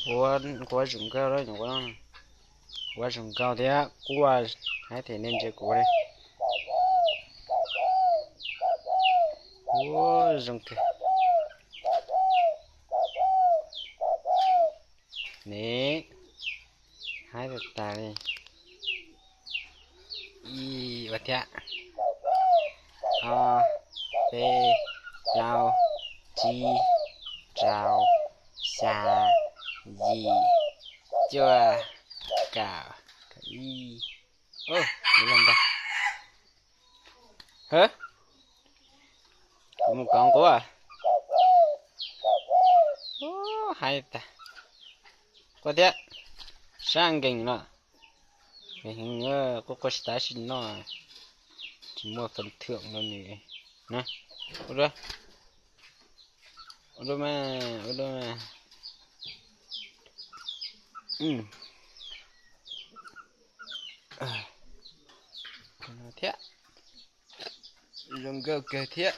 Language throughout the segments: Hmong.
Nquab, nquab zoo nkauj, nquab zoo nkauj thiab quaj, haib them nej ntsia kuv li. Ua zoo kawg. Niam, haib tas tas li. Ib, ua thiab. Ob, peb, plaub, tsib, rau, xya, yim, cuaj, kaum, kaum ib. Ub, ib leeg ntag. Hab, kuv mus kov nquab. Ub, haib tas. Quaj thiab. Sab nkees no. Nkees heev, quaj quaj tsis tau tsis noj, tsis muaj phần thưởng rau nws na. Ua dua, ua dua mas, ua dua mas. Thiab. Zoo nkauj kawg thiab.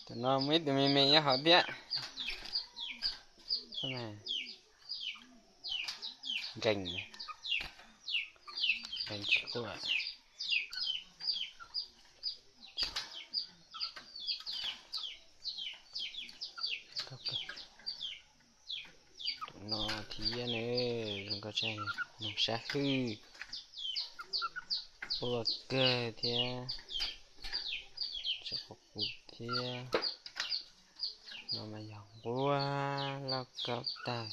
Tam no muaj ib tug me me nyob hauv thiab. Nkees, nkees tsis quaj. Tus no thiab ne, zoo nkauj tshaj, noog sab hwj, quaj kawg thiab, tsis quaj qus thiab. No mas yog nquab lauj kaub tag.